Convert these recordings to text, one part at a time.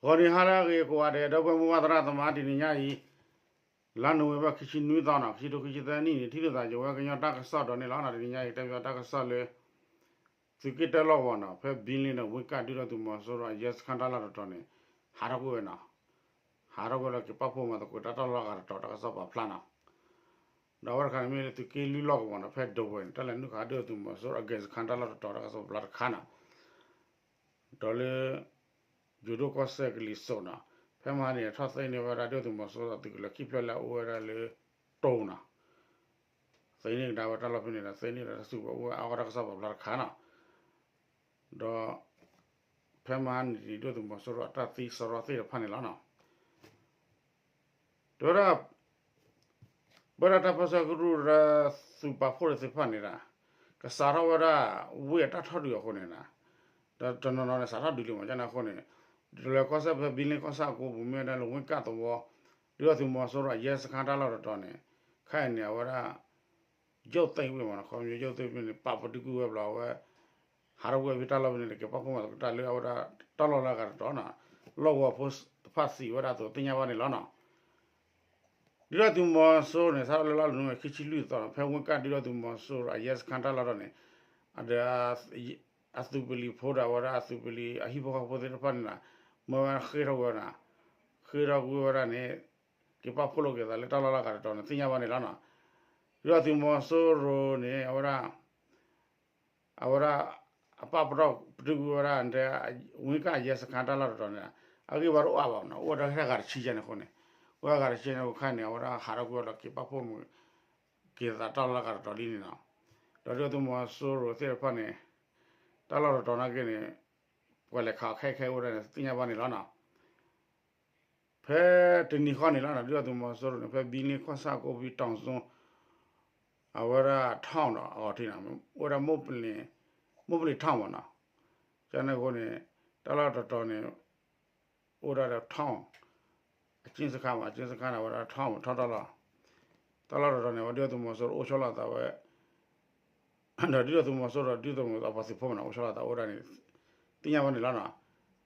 ဂီၤနံၤဟါလၢအဂ့ၤကိးဂၤဒဲး ဒီပုၢ်ဝဲၢ်မိၢ်ပၢ်သရၣ်သမါ တနံၤညါအံၤ လါနိၣ်ဝ့ဘၢၣ် ခံဆံနွံသီနီၤ ခံထိခံဆံသၢနံၣ်န့ၣ် ထံၣ်လိာ်သးယဝဲကညီတၢ်ကစီၣ်ဒီးန့ၣ်လီၤ. တနံၤညါအံၤ တဲပယီၤတၢ်ကစီၣ်လၢ သုးက့တၢလီၢ်ကဝီၤနီၤ ဖဲဘံလ့ဒီးဝ့ၢ်ကၣ်ဒုၣ်ဒါသုးမီၤစိရိၤအယဲၢ်စခါတၢ်လီၢ်တတီၤန့ၣ် ဟးထီၣ်ကွံာ်ဝဲနီၤ. ဟးထီၣ်ကွံာ်လၢက့ၤပာ်ဖှိၣ်မၤသကိးတၢ်တၢ်လီၢ်ဂၤတတီၤ တၢ်ကစီၣ်ပာ်ဖျါနီၤ. ဒီးအဝဲတခါန့ၣ်မ့ၢ်လၢသုးက့လွံၢ်လီၢ်ကဝီၤနီၤ ဖဲဒဝဲၤန့ၣ် တၢ်လဲၤနုာ်ခးဒုၣ်ဒါသုးမီၤစိရိၤအဂဲၤစခါတၢ်လီၢ်တတီၤ တၢ်ကစီၣ်ပာ်ဖျါတခါနီၤ. ဒီးလၢ ယိၤဒိၣ်ကီၢ်စဲၣ်ကလံၤစိးနီၤ ဖဲမဟါန့ၣ် ထီၣ်သ့န့ၢ်ဝဲဒၣ်ဒုၣ်ဒါသုးမီၤစိရိၤအသုးကလၢၤခံဖျၢၣ်လၢအအိၣ်ဝဲဒၣ်လၢတိၤနီၤ. သ့န့ၢ်ကဒါဝဲတၢ်လီၢ်ဖဲန့ၣ်ဒီး သ့န့ၢ်ဒီးတၢ်စုကဝဲၤအိၣ်ဝဲအါဂီၢ် တၢ်ကစီၣ်ပာ်ဖျါတခါနီၤ. ဒီး ဖဲမဟါန့ၣ် ဒုၣ်ဒါသုးမီၤစိရိၤအတၢ်သံစရီသ့ၣ်တဖၣ်န့ၣ်လီၤနီၤ. တဲဝဲဒၣ် ပဝဲဒၣ်တၢ်ပၢဆှၢကရူၢ်ဒီး သုးပာ်ဖှိၣ်သ့ၣ်တဖၣ်န့ၣ်ဒီး ကစးထီၣ်ဝဲဒၣ် ဝ့ၢ်အတၢ်ထီၣ်ဒုးအဃိန့ၣ်ဒီး တနီၤနီၤန့ၣ် စးထီၣ်ဒုးလံမး ကန့ၣ်အဃိန့ၣ် တလၢကီၢ်စဲၣ်ဖဲဘံလ့ကီၢ်ဆၣ်အကိပူၤ မ့ၢ်ဝဲဒၣ်လၢဝ့ၢ်ကၣ်သဝီ ဒုၣ်ဒါသုးမီၤစိရိၤအယဲၢ်စခါတၢ်လီၢ်တတီၤန့ၣ် ခဲအံၤန့ၣ် အဝဲဒၣ် ယိၣ်သ့ၣ်ဝ့ၢ်မးနီၤ ခီဖျိယိၣ်သ့ၣ်ဝ့ၢ်န့ၣ် ပာ်ပတုာ်ကွံာ်ဝဲဘျီဝဲ ဟးထီၣ်ကွံာ်ဖဲတၢ်လီၢ်ဖဲန့ၣ်ဒီး က့ၤပာ်ဖှိၣ်မၤသကိးတၢ်လၢအဝဲဒၣ်တၢ်လီၢ်လၢအဂၤတတီၤနီၤ လီၢ်ကဝီၤဖိတဖၣ်စံးဝဲဒၣ်အသိးသ့ၣ်ညါဘၣ်န့ၣ်လီၤနီၤ. ဒုၣ်ဒါသုးမီၤစိရိၤန့ၣ် စးထီၣ်လၢလါနိၣ်ဝ့ဘၢၣ် ခံဆံလွံၢ်သီနီၤ ဖဲဝ့ၢ်ကၣ်ဒုၣ်ဒါသုးမီၤစိရိၤအယဲၢ်စခါတၢ်လီၢ်တတီၤန့ၣ် ဒီး အသုးပလံၤဖိဒီးအဝဲဒၣ်အသုးပလံၤအဟံၣ်ဖိဃီဖိသ့ၣ်တဖၣ်န့ၣ်နီၤ မ့ၢ်ဝဲဃ့ၢ်ထီၣ်ကွံာ်ဝဲဒၣ် ဃ့ၢ်ထီၣ်ကွံာ်ဝဲဒၣ်န့ၣ် က့ၤပာ်ဖှိၣ်လိာ်က့ၤသးလၢတၢ်လီၢ်လၢအဂၤတတီၤန့ၣ် သ့ၣ်ညါဘၣ်န့ၣ်လီၤနီၤ. ဒုၣ်ဒါသုးမီၤစိရိၤန့ၣ် အဝဲဒၣ် အဝဲဒၣ် အပာ်ပတီၢ်ပတုာ်ကွံာ်ဝဲဒၣ် ဝ့ၢ်ကၣ်ယဲၢ်စခါတၢ်လီၢ်တတီၤန့ၣ် အဂံၢ်ဘါတအိၣ်အါဘၣ်နီၤ အိၣ်ဝဲဒၣ်ထဲအဂၤတဆံယဲၢ်န့ၣ်အဃိန့ၣ် အိၣ်ဝဲအဂၤတဆံန့ၣ်အခါန့ၣ် အဝဲဒၣ်ဟးထီၣ်ကွံာ်ဝဲဒီးက့ၤပာ်ဖှိၣ်မၤက့ၤသးတၢ်လီၢ်လၢအဂၤတတီၤလံန့ၣ်နီၤ. ဒီးဒုၣ်ဒါသုးမီၤစိရိၤသ့ၣ်တဖၣ်န့ၣ် တၢ်လီၢ်တတီၤနာ်က့န့ၣ် ပှၤလဲၤခးအီၤခဲအံၤခဲအံၤအိၣ်ဝဲဒၣ်န့ၣ် သ့ၣ်ညါဘၣ်န့ၣ်လီၤနီၤ. ဖဲတနံၤဃီန့ၣ်လီၤနီၤ ဒုၣ်ဒါသုးမီၤစိရိၤန့ၣ် ဖဲဘံလ့ကီၢ်ဆၣ်ကိးဖံတီၤစိ အဝဲဒၣ် town ဒီးအဂီၢ်ထံးနီၤ အိၣ်ဝဲဒၣ် မိၢ်ပလ့ၤ town မးနီၤ. ကန့ၣ်အဃိန့ၣ် တၢ်လီၢ်တတီၤန့ၣ် အိၣ်ဝဲဒၣ်ဒီး town အကျဉ်းစခန်းမး အကျဉ်းစခန်းန့ၣ် အဝဲဒၣ် town ထီၣ်တၢ်လီၢ် တၢ်လီၢ်တတီၤန့ၣ် အဝဲဒုၣ်ဒါသုးမီၤစိရိၤအိၣ်ဆီလီၤသးဝဲ ဒီးဒုၣ်ဒါသုးမီၤစိရိၤဒီးဒုၣ်ဒါသုးမီၤစိရိၤအပှၤသုးဖိမးနီၤ အိၣ်ဆီလီၤသးအိၣ်ဝဲဒၣ်န့ၣ် သ့ၣ်ညါဘၣ်န့ၣ်လီၤနီၤ.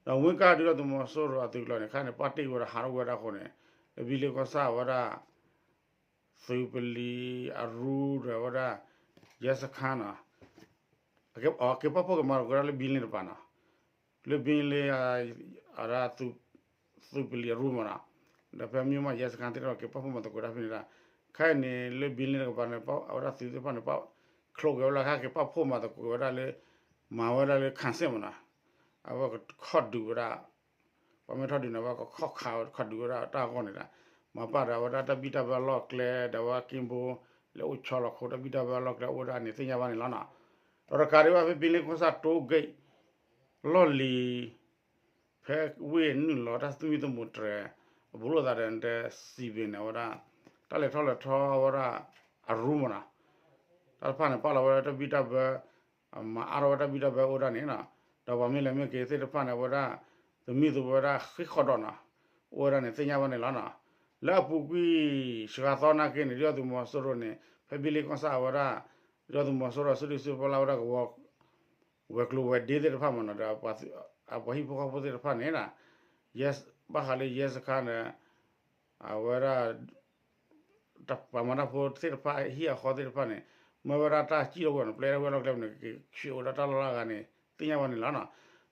ဒီးဝ့ၢ်ကၣ်ဒုၣ်ဒါသုးမီၤစိရိၤအသုးကျိၤန့ၣ် ခဲအံၤန့ၣ် ပာ်တ့ၢ်ဝဲဒီးဟးထီၣ်ကွံာ်ဝဲဒၣ်အဃိန့ၣ် လၢဘံလ့ကီၢ်ဆၣ်ဝဲဒၣ် သုးပလံၤအရူဒီးဝဲဒၣ် ရဲစခန်းနီၤ က့ၤပာ်ဖှိၣ်က့ၤမၤသကိးတၢ်လၢဘံလ့တပၤနီၤ လၢဘံလ့ အဝဲဒၣ် သုးပလံၤအရူမးနီၤ ဒီးဖဲမ့ၢ်မး ရဲစခန်းသ့ၣ်တဖၣ်က့ၤပာ်ဖှိၣ်မၤသကိးတၢ်ဖဲန့ၣ်ဒီး ခဲအံၤန့ၣ် လၢဘံလ့တကပၤန့ၣ် အဝဲဒၣ်သုးသ့ၣ်တဖၣ်န့ၣ် ချိးက့ၤဝဲလၢခဲက့ၤပာ်ဖှိၣ်မၤသကိးဝဲဒၣ်လၢ မၤဝဲဒၣ်လၢ ခၢၣ်စ့ၣ်မးနီၤ အဝဲကခီၣ်ဒုးဝဲဒၣ် ပှၤမ့ၢ်ထီၣ်ဒုးန့ၣ် အဝဲကခီၣ်ခးဝဲခီၣ်ဒုးဝဲဒၣ်တၢ်အဂီၢ်န့ၣ်ဒီး မၤပာ်ဒီးအဝဲဒၣ်တၢ်ဘံၣ်တၢ်ဘၢအလီၢ်ကျဲ ဒီးအဝဲက့ဘိ လၢအိၣ်ဆီလီၤခိတၢ်ဘံၣ်တၢ်ဘၢအလီၢ်ကျဲအိၣ်ဝဲဒၣ်န့ၣ်သ့ၣ်ညါဘၣ်န့ၣ်လီၤနီၤ. ဒီးတကးဒံးဘၣ်ဖဲဘံလ့ကီၢ်ဆၣ် တိုးဂိတ် လီၢ်လံၤ ဖဲဝ့ၢ်နုာ်လီၤတၢ်သမံသမိးတြဲၤ အဘူးလိာ်သးဒီးတဲစံးဘ့ၣ်န့ၣ် အဝဲဒၣ် တၢ်လဲၤထီၣ်လဲၤထီအဝဲဒၣ် အရူမးနီၤ တၢ်တဖၣ်န့ၣ် ပာ်လီၤဝဲဒၣ်တၢ်ဘံၣ်တၢ်ဘၢ မၤအါထီၣ်ဝဲတၢ်ဘံၣ်တၢ်ဘၢအိၣ်ဒၣ်န့ၣ်နီၤ ဒီးပှၤမ့ၢ်လဲၤမ့ၢ်က့ၤသ့ၣ်တဖၣ်န့ၣ် အဝဲဒၣ် သမံသမိးဝဲဒၣ်ဃံးဃီဒီးနီၤ အိၣ်ဝဲဒၣ်န့ၣ်သ့ၣ်ညါဘၣ်န့ၣ်လီၤနီၤ. လၢအပူၤကွံာ် စှၤသီနာ်က့န့ၣ် ဒုၣ်ဒါသုးမီၤစိရိၤန့ၣ် ဖဲဘံလ့ကီၢ်ဆၣ်အဝဲဒၣ် ဒုၣ်ဒါသုးမီၤစိရိၤစုဒုၣ်စုတီၤလၢအဝဲဒၣ်ကဝီၤ ဝဲၤကျိၤဝဲၤဒ့သ့ၣ်တဖၣ်မးနီၤ ဒီးအပှၤဟံၣ်ဖိဃီဖိသ့ၣ်တဖၣ်န့ၣ် ဘၣ်ဃးလၢရဲစခန်းန့ၣ် အဝဲဒၣ် ပှၤမၤတၢ်ဖိသ့ၣ်တဖၣ် ဟံၣ်အဃီသ့ၣ်တဖၣ်န့ၣ် မ့ၢ်ဝဲဒၣ်တၢ်စံၣ်ထီၣ်ဝဲန့ၣ် ပျဲထီၣ်ဝဲလီၢ်ကျဲန့ၣ် ကဆှၢအိၣ်ဒီးတၢ်လီၢ်လၢအဂၤန့ၣ် သ့ၣ်ညါဘၣ်န့ၣ်လီၤနီၤ.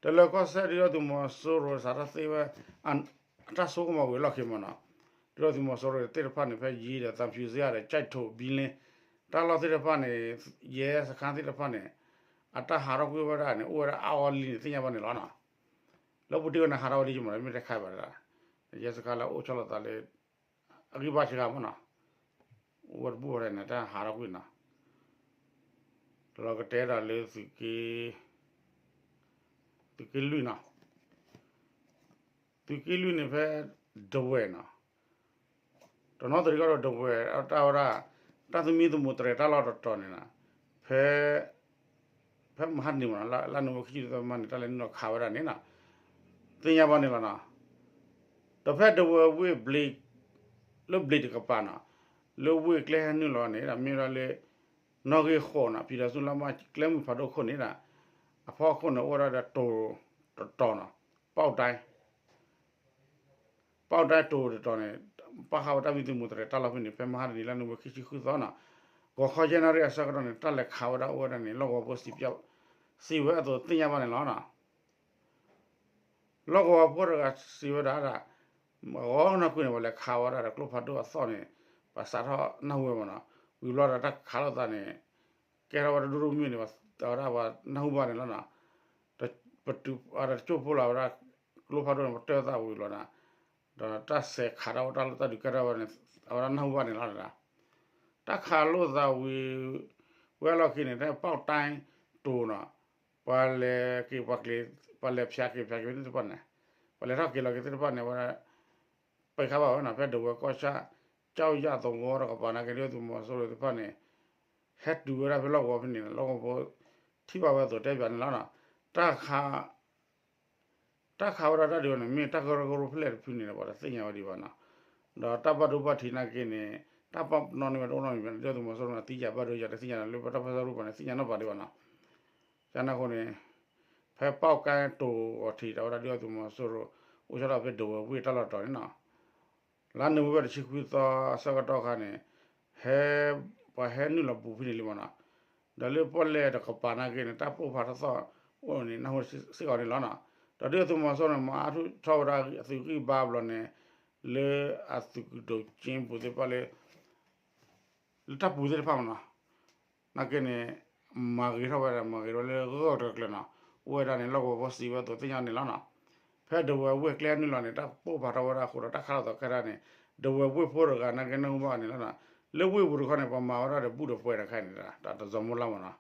တလၢကီၢ်စဲၣ် ဒုၣ်ဒါသုးမီၤစိရိၤစးထီၣ်သ့ဝဲ အတၢ်ဆိကမိၣ်ဝံၤအလီၢ်ခံမးနီၤ ဒုၣ်ဒါသုးမီၤစိရိၤသ့ၣ်တဖၣ်န့ၣ် ဖဲယံၤဒီးသံဖြူဇရပ်ဒီး ကၠဲးထိး ဘံလ့ တၢ်လီၢ်သ့ၣ်တဖၣ်န့ၣ် ရဲစခန်းသ့ၣ်တဖၣ်န့ၣ် အတၢ်ဟးထီၣ်ကွံာ်ဝဲဒၣ်န့ၣ် အိၣ်ဝဲဒၣ်အါအါလံန့ၣ် သ့ၣ်ညါဘၣ်န့ၣ်လီၤနီၤ. လၢပူၤတ့ၢ်ဝဲန့ၣ် ဟးထီၣ်ဝဲဒ်ယမး မ့ၢ်တခါဘၣ်ဒၣ် ရဲစခန်းလၢအအိၣ်ဆီလီၤသးလၢ အဂံၢ်ဘါစှၤမးနီၤ အိၣ်ဝဲတဘူၣ်ဝဲဒၣ်န့ၣ် တၢ်ဟးထီၣ်ကွံာ်နီၤ တလီၤကတဲဒၣ်လၢ သုးက့လွံၢ်နီၤ သုးက့လွံၢ်န့ၣ်ဖဲ ဒဝဲၢ်နီၤ တနီသရံၣ်ကီၢ်ဒီးဒဝဲၢ် တၢ်ဝဲဒၣ် တၢ်သမံသမိးတြဲၤတၢ်လီၢ်တတီၤန့ၣ်နီၤ ဖဲ ဖဲမဟါတနံၤမးနီၤ လါနိၣ်ဝ့ဘၢၣ် ခံဆံသၢမဟါန့ၣ် တၢ်လဲၤနုာ်လီၤခးဝဲဒၣ်န့ၣ်နီၤ သ့ၣ်ညါဘၣ်န့ၣ်လီၤနီၤ. ဒီးဖဲဒဝဲၢ်ဝ့ၢ်ဘျံး လၢဘျံးတကပၤနီၤ လၢဝ့ၢ်ကျဲဟဲနုာ်လီၤန့ၣ်ဒီး မ့ၢ်ဝဲဒၣ်လၢ နီၣ်ဂံၢ်ဃိးနီၤ ပြည်ထောင်စုလမ်းမကြီး ကျဲမုၢ်ဖးဒိၣ်ခိၣ်န့ၣ်ဒီး အဖီခိၣ်န့ၣ် အိၣ်ဝဲဒၣ်ဒီးတိၤတတီၤနီၤ ပေါက်တိုင်း ပီၣ်တဲတိၤတတီၤန့ၣ် ပာ်ဃာ်ဝဲတၢ်မံသူမူတရဲးတၢ်လီၢ်ဖဲန့ၣ် ဖဲမဟါတနံၤလၢနံၣ်ဝဲခံဆံဃုသီနီၤ, ဂီၤခီယဲၢ်နၣ်ရံၣ်အဆၢကတီၢ်န့ၣ် တၢ်လဲၤခးဝဲဒၣ်အိၣ်ဝဲဒၣ်န့ၣ် လီၢ်ကဝီၤဖိ စံးဝဲအသိးသ့ၣ်ညါဘၣ်န့ၣ်လီၤနီၤ. လီၢ်ကဝီၤဖိတဂၤစံးဝဲဒၣ်ဒၣ် ဂီၤနၢ်ကွံာ်န့ၣ် ပှၤလဲၤခးဝဲဒၣ်ဒီးကျိဖးဒိၣ်အသီၣ်န့ၣ် ပှၤစးထီၣ်နၢ်ဟူဝဲမးနီၤ, ဝံၤဘျီဒီးတၢ်ခးလိာ်သးန့ၣ် ကဲထီၣ်ဝဲဒၣ်ဒိၣ်ဒိၣ်မုၢ်န့ၣ် ဝဲဒၣ်ပှၤနၢ်ဟူဘၣ်န့ၣ်လီၤနီၤ, ပတုာ်အီၤဒီးတကၠိၢ်ဖိလီၤဝဲဒၣ် ကျိဖးဒိၣ်န့ၣ် ပတၢၢ်သးဝံၤလီၤနီၤ, ဒီးတၢ်စဲးခးထီၣ်ဝဲတၢ်လီၢ်တၢ်ဒုးကဲထီၣ်ဝဲန့ၣ် အဝဲဒၣ်နၢ်ဟူဘၣ်န့ၣ်လီၤနီၤ, တၢ်ခးလိာ်သးဝံၤ ဝဲလီၢ်ခံန့ၣ် တၢ်ပီၣ်တဲတိၤနီၤ ပှၤလဲၤက့ၤပှၤက့ၤ ပှၤလဲၤဖၠးက့ၤဖၠးက့ၤသ့ၣ်တဖၣ်န့ၣ် ပှၤလဲၤထီၣ်က့ၤလီၤက့ၤသ့ၣ်တဖၣ်န့ၣ် ဝဲဒၣ် ပခးဘၣ်ဝဲနီၤ ဖဲဒဝဲၢ်ကီၢ်ဆၣ် ကၠီၣ်ယၣ်သဝီတကပၤနာ်က့ ဒုၣ်ဒါသုးမီၤစိရိၤသ့ၣ်တဖၣ်န့ၣ် ဟဲတုၤဝဲဒၣ်ဖဲလီၢ်ကဝီၤဖဲန့ၣ် လီၢ်ကဝီၤဖိ ထံၣ်ဘၣ်ဝဲအသိးတဲပၠးန့ၣ်လီၤနီၤ, တၢ်ခး တၢ်ခးဝဲဒၣ်တၢ်ဒုးန့ၣ် မ့ၢ်တၢ်ကရၢကရိဖဲလဲၣ်တဖုန့ၣ်ဒီး ပှၤတသ့ၣ်ညါဝဲဒံးဘၣ်နီၤ, ဒီးတၢ်ဘၣ်ဒိဘၣ်ထံးနာ်က့န့ၣ် တၢ်ပာ်ပနီၣ်န့ၢ်ဝဲတအိၣ်နီတမံၤဘၣ် ဒုၣ်ဒါသုးမီၤစိရိၤန့ၣ် သံယၤဘၣ်ဒိယၤတသ့ၣ်ညါနီၤ လၢပတၢ်ပၢဆှၢရူၢ်ပှၤန့ၣ် သ့ၣ်ညါနီတပၤဒံးဘၣ်နီၤ, ကန့ၣ်အဃိန့ၣ် ဖဲပီၣ်တဲတိၤအီၤထံး တၢ်ဝဲဒၣ်ဒုၣ်ဒါသုးမီၤစိရိၤ အိၣ်ဆီလီၤဖဲဒဝဲၢ်ဝ့ၢ်တၢ်လီၢ်တတီၤန့ၣ်နီၤ လါနိၣ်ဝ့ဘၢၣ်တဆံခွံသီအဆၢကတီၢ်ခါန့ၣ် ဟဲ ပှၤဟဲနုာ်လီၤဘူးဖဲန့ၣ်လံမးနီၤ, ဒီးလၢပီၣ်လဲၣ်တကပၤနာ်က့န့ၣ် တၢ်ပိၢ်ဖးထီၣ်သီၣ်အိၣ်န့ၣ် နၢ်ဟူစ့ၢ်ကီးန့ၣ်လီၤနီၤ, ဒီးဒုၣ်ဒါသုးမီၤစိရိၤန့ၣ် မၤအါထီၣ်ဝဲဒၣ်အသုးဂံၢ်ဘါဘျီန့ၣ် လၢအသုးကဒိးက့ပူၤသ့ၣ်တဖၣ်လၢ လၢတၢ်ပူၤသ့ၣ်တဖၣ်မးနီၤ နာ်က့န့ၣ် မၤဂ့ၤထီၣ်ဝဲဒၣ် မၤဂ့ၤထီၣ်လၢဂီၢ်ဂီၢ်တကျၢၤနီၤ, အိၣ်ဝဲဒၣ်န့ၣ် လီၢ်ကဝီၤဖိစံးဝဲအသိးသ့ၣ်ညါန့ၣ်လီၤနီၤ, ဖဲဒဝဲၢ်ဝ့ၢ်ကျဲနုာ်လီၤန့ၣ် တၢ်ပိၢ်ဖးထီၣ်ဝဲဒၣ်အဃိဒီး တၢ်ခးလိာ်သးကဲဒၣ်န့ၣ် ဒဝဲၢ်ဝ့ၢ်ဖိတဂၤနာ်က့နၢ်ဟူဘၣ်န့ၣ်လီၤနီၤ, လၢဝ့ၢ်ပူၤတခီန့ၣ် ပှၤမၤဝဲဒၣ်ဒီးဘူၣ်ဒီးပှဲၤတခါန့ၣ် တၢ်တစီၤမိၢ်လၢ်မးနီၤ,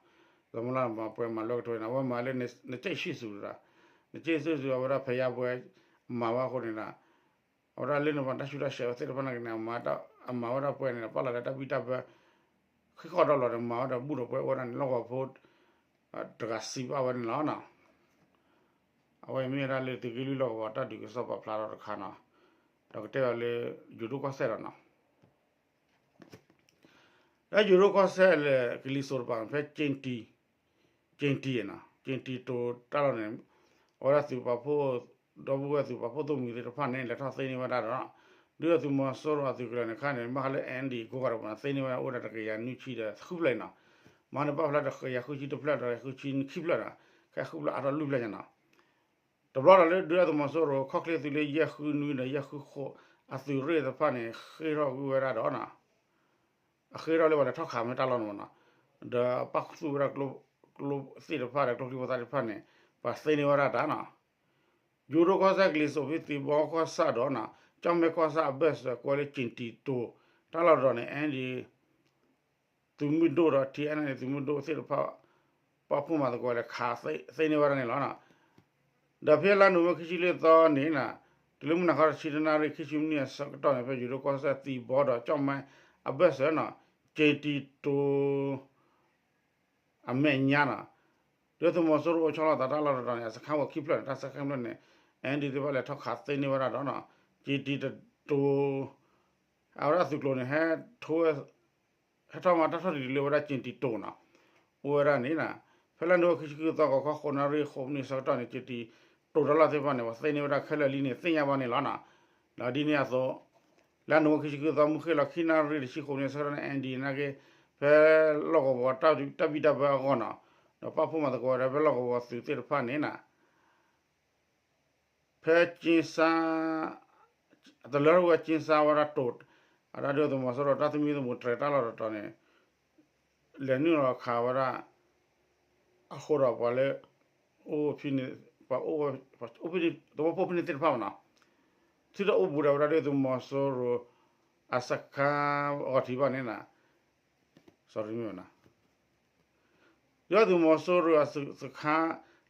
စီၤမိၢ်လၢ်မၤပှဲၤမၤလၢကထိန့ၣ် အဝဲမၤလၢ နကဲၣ်ဆံၣ်သူးတၢ်, နကဲၣ်ဆံၣ်သူးအဝဲဒၣ်ဖဲယါပှဲၤ မၤဝဲအဃိန့ၣ်ဒီး အဝဲဒၣ်လၢန့ၣ်ပှၤတၢ်ဆူးတၢ်ဆါဝဲသ့ၣ်တဖၣ်နာ်က့န့ၣ် အမၤဝဲဒၣ်ပှဲၤန့ၣ်ဒီး ပာ်လီၤလၢတၢ်ဘံၣ်တၢ်ဘၢ ဃ့ၢ်ဃီၣ်ဒီးလီၤဒီး မၤဝဲဒီးဘူၣ်ဒီးပှဲၤအိၣ်ဝဲဒၣ်န့ၣ် လီၢ်ကဝီၤဖိ တဂၤစံးဘၣ်ဝဲန့ၣ်လီၤနီၤ, အဝဲမ့ၢ်ဝဲဒၣ်လၢသုးက့လွံၢ်လီၢ်ကဝီၤတၢ်ဒုးကစီၣ်ပာ်ဖျါထီၣ်တခါနီၤ, ဒီးကတဲအီၤလၢ ယိၤဒိၣ်ကီၢ်စဲၣ်ဒီးနီၤ လၢယိၤဒိၣ်ကီၢ်စဲၣ်လၢကလံၤစိးတပၤ ဖဲကၠ့ၣ်တံၤ, ကၠ့ၣ်တံၤနီၤ, ကၠ့ၣ်တံၤတိၤတၢ်လီၢ်န့ၣ် အဝဲဒၣ်သုးပာ်ဖှိၣ် ဒီပုၢ်ဝဲၢ်သုးပာ်ဖှိၣ်သိၣ်မှံၤသ့ၣ်တဖၣ်န့ၣ် လဲၤထီၣ်သ့န့ၢ်ဝဲဒၣ်ဒီး ဒုၣ်ဒါသုးမီၤစိရိၤအသုးကလၢၤန့ၣ်ခါန့ၣ် ဘၣ်ဃးလၢ အၣ်အၣ်ဒီး ကိးဂၤဒဲးပူၤန့ၣ် သ့န့ၢ်ဝဲဒၣ်အိၣ်ဝဲဒၣ်တကယၤနွံဆံဒီးဃုဖျၢၣ်အံၤနီၤ, မၤန့ၣ်ပာ်ဖျါတကယၤဃုဆံတဖျၢၣ်ဒီးဃုဆံခံဖျၢၣ်နီၤ, ခဲဃုဖျၢၣ်အါထီၣ်လွံၢ်ဖျၢၣ်ညါနီၤ တဘျီဒီးလၢဒုၣ်ဒါသုးမီၤစိရိၤ ခီၣ်ချ့သုးလၢယဲၢ်ဃုနွံဒီးယဲၢ်ဃုဃိး အသုးရ့ၣ်တဖၣ်န့ၣ် ဃ့ၢ်ထီၣ်ကွံာ်ဝဲဒၣ်ဒီးနီၤ, အဃ့ၢ်ထီၣ်လၢပှၤလဲၤထီၣ်ခးမ့ၢ်တၢ်လီၢ်န့ၣ်မးနီၤ, ဒီးပာ်ခူသူၣ်ဝဲဒၣ် ကျိသ့ၣ်တဖၣ်ဒီးကျိချံဖိသၣ်သ့ၣ်တဖၣ်န့ၣ် ပှၤသ့န့ၢ်ဝဲဒၣ်တၢ်နီၤ, ယိၤဒိၣ်ကီၢ်စဲၣ်ကလံၤစိးဖဲသံၣ်ဘီကီၢ်ဆၣ်ဒီးနီၤ, ကၠီၣ်မဲကီၢ်ဆၣ်အဘၢၣ်စၢၤကွဲလၢကၠ့ၣ်တံၤတိၤ တၢ်လီၢ်တတီၤန့ၣ် အၣ်အၣ်ဒီး သုးမုၢ်ဒိၣ်ဒီး ထံၣ်အၣ်အၣ်န့ၣ် သုးမုၢ်ဒိၣ်သ့ၣ်တဖၣ် ပာ်ဖှိၣ်မၤသကိးလဲၤခး သ့န့ၢ်ဝဲဒၣ်န့ၣ်လီၤ. ဒီးဖဲလါနိၣ်ဝ့ဘၢၣ်ခံဆံလွံၢ်သီန့ၣ် တုၤလၢမုၢ်နၤခီတဆံတနၣ်ရံၣ် ခံဆံမံးနံးအဆၢကတီၢ်န့ၣ် ဖဲယိၤဒိၣ်ကီၢ်စဲၣ်သံၣ်ဘီဒီးကၠီၣ်မဲအဘၢၣ်စၢၤန့ၣ် ကၠ့ၣ်တံၤတိၤ အမဲာ်ညါန့ၣ် ဒုၣ်ဒါသုးမီၤစိရိၤအိၣ်ဆီလီၤသးတၢ်လီၢ်တတီၤန့ၣ် အစခါဝဲခံဖျၢၣ်န့ၣ် တၢ်စခါခံဖျၢၣ်န့ၣ် အၣ်အၣ်ဒီး သ့ၣ်တဖၣ်လဲၤထီၣ်ခးသ့န့ၢ်ဝဲဒၣ်ဒီး ကၠ့ၣ်တံၤတိၤ အဝဲဒၣ်သုးကျိၤန့ၣ် ဟဲထီၣ်မၤတၢ်ထီၣ်တံၢ်လၢဝဲဒၣ်ကၠ့ၣ်တံၤတိၤန့ၣ် အိၣ်ဝဲဒၣ်န့ၣ် ဖဲလါနိၣ်ဝ့ဘၢၣ်ခံဆံဃုသီ ဂီၤခီဃိးနၣ်ရံၣ်ဃိးမံးနံးအဆၢကတီၢ်န့ၣ် ကၠ့ၣ်တံၤတိၤတၢ်လီၢ်သ့ၣ်တဖၣ်န့ၣ် ပှၤသ့န့ၢ်ဝဲဒၣ်ခဲလၢာ်လံန့ၣ် သ့ၣ်ညါဘၣ်န့ၣ်လီၤ. ဒီးဒ်န့ၣ်အသိး လါနိၣ်ဝ့ဘၢၣ်ခံဆံဃုသီ မုၢ်ဃ့ၢ်လီၤခံနၣ်ရံၣ်တဆံဃိးမံးနံးအဆၢကတီၢ်န့ၣ် အၣ်အၣ်ဒီး နာ်က့ ဖဲလီၢ်ကဝီၤတၢ်ဘံၣ်တၢ်ဘၢအဂီၢ်န့ၣ် ဒီးပာ်ဖှိၣ်မၤသကိးဝဲဒၣ်ဖဲလီၢ်ကဝီၤသုးသ့ၣ်တဖၣ်န့ၣ် ဖဲကၠ့စါ တလၢထီၣ်ဝဲကၠ့စါဝဲဒၣ်တိၤ အဒၣ်ဒုၣ်ဒါသုးမီၤစိရိၤတၢ်သမံသမိးတြဲၤတၢ်လီၢ်တတီၤန့ၣ် လဲၤနုာ်လီၤခးဝဲဒၣ် အဃိဒီးပှၤလၢ အိၣ်ဖဲန့ၣ် ပှၤအိၣ်ဖဲန့ၣ် သဝီဖိဖဲန့ၣ်သ့ၣ်တဖၣ်မးန့ၣ် ထုးထီၣ်အိၣ်ဘူးဒီးဝဲဒၣ်ဒုၣ်ဒါသုးမီၤစိရိၤ အစခါဂီၤထံးဘၣ်န့ၣ် sorry မ့ၢ်ဝဲန့ၣ် ဒုၣ်ဒါသုးမီၤစိရိၤအစခါ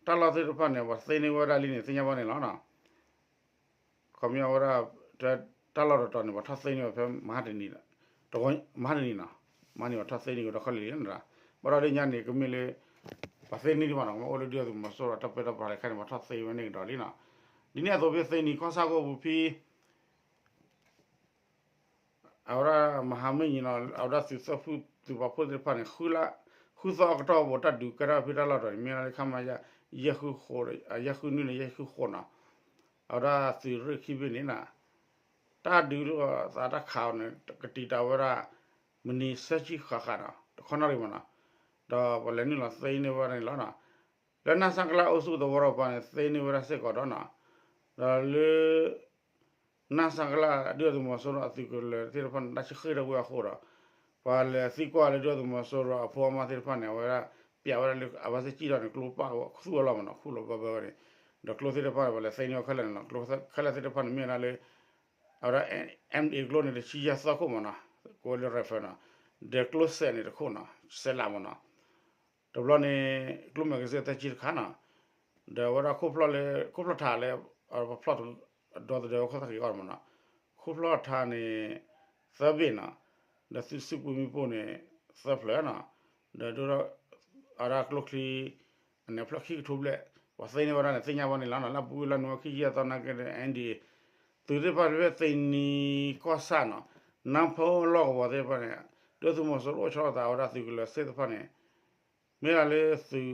တၢ်လီၢ်သ့ၣ်တဖၣ်န့ၣ် ပှၤသ့န့ၢ်ဝဲဒၣ်လံန့ၣ် သ့ၣ်ညါဘၣ်န့ၣ်လီၤ. ခီပညီဝဲဒၣ် တၢ်လီၢ်တတီၤန့ၣ် ပှၤထီၣ်သ့န့ၢ်ဝဲဖဲမဟါတနံၤ မဟါတနံၤနီၤ မဟါန့ၣ်ပှၤထီၣ်သ့န့ၢ်ဝဲဒီးခီလံလံန့ၣ် ဘၣ်ဒီးလၢညါန့ၣ် ကမ့ၢ်လၢ ပှၤသ့န့ၢ်ဒံးဘၣ်နီၤ မ့ၢ်အိၣ်လၢဒုၣ်ဒါသုးမီၤစိရိၤတၢ်ပၢတၢ်ပြးတခါန့ၣ် ပှၤထီၣ်သ့ဝဲန့ၣ်ကဒီးလံနီၤ ဒ်န့ၣ်အသိးဖဲသ့န့ၢ်ကီၢ်ဆၣ်ကီၢ်ပူၤဖဲ အဝဲဒၣ်မဟာမိတ်န့ၣ်နီၤ အဝဲဒၣ်သုးသီၣ်ဖှံသုးပာ်ဖှိၣ်သ့ၣ်တဖၣ်န့ၣ် ဃုသီအကတီၢ်ဘိးတၢ်ဒုးကဲထီၣ်ဖဲတၢ်လီၢ်တတီၤန့ၣ် မ့ၢ်လၢခမရ ယဲၢ်ဃုဃိး ယဲၢ်ဃုနွံန့ၣ် ယဲၢ်ဃုဃိးနီၤ အဝဲဒၣ်သုးရ့ၣ်ခံဘ့ၣ်န့ၣ်နီၤ တၢ်ဒုးလိာ်သးတၢ်ခးအီၤန့ၣ် ကတံာ်တာ်ဝဲဒၣ် မံးနံးသၢဆံဃၣ်ဃၣ်နီၤ တခီနီၣ်ရံၣ်မးနီၤ, ဒီးပှၤလဲၤနုာ်လီၤသ့န့ၢ်ဝဲဒၣ်န့ၣ်လီၤနီၤ. လၢနၢ်စၢ်ကလၢ်အိၣ်ဆူၣ်သဝီတဖၣ်န့ၣ် သ့န့ၢ်ဝဲဒၣ်စ့ၢ်ကီးဒီးနီၤ, ဒီးလၢ နၢ်စၢ်ကလၢ် ဒုၣ်ဒါသုးမီၤစိရိၤအသုးကလၢၤသ့ၣ်တဖၣ်န့ၣ် တၢ်ဆံဃ့ၢ်ထီၣ်ဝဲအဃိဒီး ပှၤလဲၤသံကွၢ်လၢဒုၣ်ဒါသုးမီၤစိရိၤအဖိအမါသ့ၣ်တဖၣ်န့ၣ် အဝဲဒၣ် ပျးဝဲဒၣ်လၢအဝဲသ့ၣ်စံၣ်ထီၣ်န့ၣ် ကျိပာ်ခူၣ်အလီၢ်မးနီၤ, ခူၣ်လီၤဘၢဘၢဝဲန့ၣ်, ဒီးကျိသ့ၣ်တဖၣ်န့ၣ် ပှၤလဲၤသ့န့ၢ်ဝဲခဲလၢာ်န့ၣ်လီၤ. ကျိခဲလၢာ်သ့ၣ်တဖၣ်န့ၣ် မ့ၢ်ဝဲဒၣ်လၢ အဝဲဒၣ် M A ကျိန့ၣ် တဆံယဲၢ်သီခိၣ်မးနီၤ, ကိးဝဲလၢ rifle နီၤ, ဒီးကျိစဲးန့ၣ်တခိၣ်နီၤ, စဲးလးမးနီၤ. တဘျီန့ၣ် ကျိ magazine သၢဆံတခါနီၤ, ဒီးအဝဲဒၣ်ခိၣ်ဖျီၣ်လၢ ခိၣ်ဖျီၣ်ထးလၢ ပဖျီၣ်ဒီသဒၢဝဲခိၣ်သၣ်က့ၤအီၣ်မးနီၤ, ခိၣ်ဖျီၣ်ထးန့ၣ် သၢဘ့ၣ်နီၤ, ဒီးသုးစုပူၤမံပူၤန့ၣ် သၢဖျၢၣ်နီၤ, ဒီးဒိၣ်ထီၣ် အဝဲဒၣ်ကျိချံ အန့ၣ်ဖျၢၣ်ခံကထိဘျဲၣ် ပှၤသ့န့ၢ်ဝဲ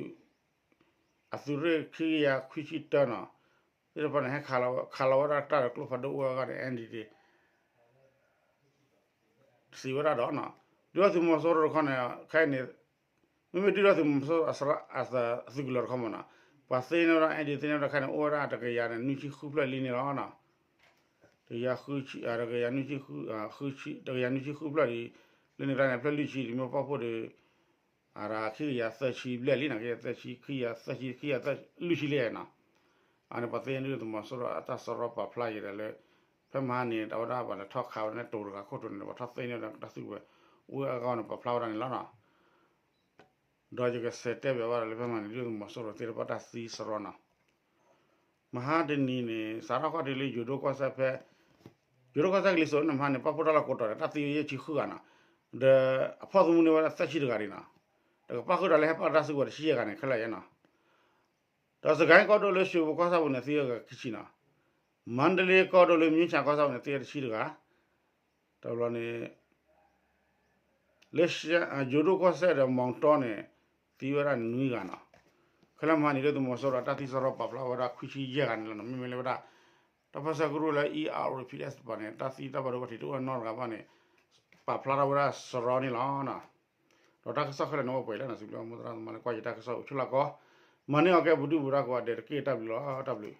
ဒၣ်န့ၣ် သ့ၣ်ညါဘၣ်န့ၣ်လီၤနီၤ. လၢအပူၤကွံာ်လါနိၣ်ဝ့ဘၢၣ်ခံဆံယဲၢ်သီနာ်က့ဒီး N D A သုးသ့ၣ်တဖၣ်လၢသ့ၣ်နံၤကီၢ်ဆၣ်နီၤ, နါဖီလီၢ်ကဝီၤသ့ၣ်တဖၣ်န့ၣ် ဒုၣ်ဒါသုးမီၤစိရိၤအိၣ်ဆီလီၤသးဝဲဒၣ်သုးကလၢၤသ့ၣ်တဖၣ်န့ၣ် မ့ၢ်ဒၣ်လၢသုး အသုးရ့ၣ်ခံကယၤခွံဆံတၢနီၤ, သ့ၣ်တဖၣ်န့ၣ် ဟဲခးလီၤဝဲဒၣ်တၢ်ဒီးကျိဖးဒိၣ်အိၣ်ဝဲအဂီၢ်န့ၣ် N D A စံးဝဲဒၣ်ဒီးနီၤ, ဒုၣ်ဒါသုးမီၤစိရိၤတခီန့ၣ် ခဲအံၤန့ၣ် မ့မ့ၢ်ဒုၣ်ဒါသုးမီၤစိရိၤအသုးကလၢၤတခီမးနီၤ, ပှၤသ့န့ၢ်ဝဲဒၣ် N D A သ့န့ၢ်ဝဲဒၣ်ခဲအံၤန့ၣ် အိၣ်ဝဲဒၣ်တကယၤန့ၣ် နွံဆံဃုဖျၢၣ်လံန့ၣ်လီၤနီၤ. တကယၤ တကယၤနွံဆံဃု ဃုဆံ တကယၤနွံဆံဃုဖျၢၣ်ဒီး လၢန့ၣ်ကျါန့ၣ် ဖျၢၣ်လွံၢ်ဆံဒီး မ့ၢ်ပာ်ဖှိၣ်ဒီး အဝဲဒၣ်ခံကယၤသၢဆံဘျဲၣ်လံနီၤ, ခံကယၤသၢဆံ ခံကယၤသၢဆံ ခံကယၤသၢလွံၢ်ဆံလံနီၤ. အန့ၣ်ပှၤသ့န့ၢ်ဒုၣ်ဒါသုးမီၤစိရိၤအတၢ်စရီပာ်ဖျါယဲဒၣ်လၢ ဖဲမဟါန့ၣ် အဝဲဒၣ်ပှၤလဲၤထီၣ်ခးဝဲဒၣ်န့ၣ် တိၤတဂၤခိၣ်တိၤန့ၣ် ပှၤထီၣ်သ့န့ၢ်ဝဲဒၣ်တၢ်သုးဝဲ အိၣ်ဝဲအဂီၢ်န့ၣ် ပာ်ဖျါဝဲဒၣ်န့ၣ်လီၤနီၤ. ဒီးယကဆဲးတဲဘၣ်ဝဲဒၣ်လၢဖဲမဟါန့ၣ် ဒုၣ်ဒါသုးမီၤစိရိၤသ့ၣ်တဖၣ်တၢ်သံစရီနီၤ. မဟါတနံၤန့ၣ် စးထီၣ်ခီၣ်ထံးလၢယိၤဒိၣ်ကီၢ်စဲၣ်ဖဲ ယိၤဒိၣ်ကီၢ်စဲၣ်ကလံၤစိးန့ၣ် မဟါန့ၣ် ပာ်ဖှိၣ်တၢ်လီၢ်ကိးတီၤန့ၣ် တၢ်သံယဲၢ်ဆံဃုဂၤနီၤ, ဒီးအဖီၣ်သမူန့ၢ်ဝဲဒၣ်သၢဆံတဂၤဒံးနီၤ, ဒီးကပာ်ဃုာ်ဒီးလၢဟဲပာ်တၢ်စုကဝဲၤတဆံယဲၢ်ဂၤန့ၣ် ခဲလၢာ်ယဲနီၤ. ဒီးစကဲကီၢ်ဒိၣ်လၢရွှေဘိုကီၢ်ဆၣ်ပူၤန့ၣ် သံဝဲဂၤခံဆံနီၤ, မန္တလေးကီၢ်ဒိၣ်လၢမြင်းခြံကီၢ်ဆၣ်ပူၤန့ၣ် သံဝဲတဆံတဂၤ, တဘျီန့ၣ် လၢ ယိၤဒိၣ်ကီၢ်စဲၣ်ဒီးမီၤတီန့ၣ် သံဝဲဒၣ်နွံဂၤနီၤ. ခဲလၢာ်မဟါန့ၣ် ဒုၣ်ဒါသုးမီၤစိရိၤတၢ်သံစရီပာ်ဖျါဝဲဒၣ်ခွံဆံယဲၢ်ဂၤန့ၣ်လီၤနီၤ. မ့မ့ၢ်လၢဝဲဒၣ် တၢ်ပၢဆှၢကရူၢ်လၢ E R O P S တပၤန့ၣ် တၢ်သံတၢ်ဘၣ်ဒိဘၣ်ထံးတအိၣ်နီတဂၤဘၣ်န့ၣ် ပာ်ဖျါထီၣ်ဝဲဒၣ်စရီန့ၣ်လီၤနီၤ. ဒီးတၢ်ကစီၣ်ခဲလၢာ်န့ၣ်အိၣ်ပှဲၤလံနီၤ, စံးဘျုးမိၢ်သရၣ်သမါလၢကွၢ်ယတၢ်ကစီၣ်အိၣ်ဆူၣ်လၢကီၢ်, မၤန့ၢ်အီၤကဲပူၤဒုၣ်ပူၤဒါကိးဂၤဒဲးတက့ၢ်. တၢ်ဘျုးလီၤ, တၢ်ဘျုး.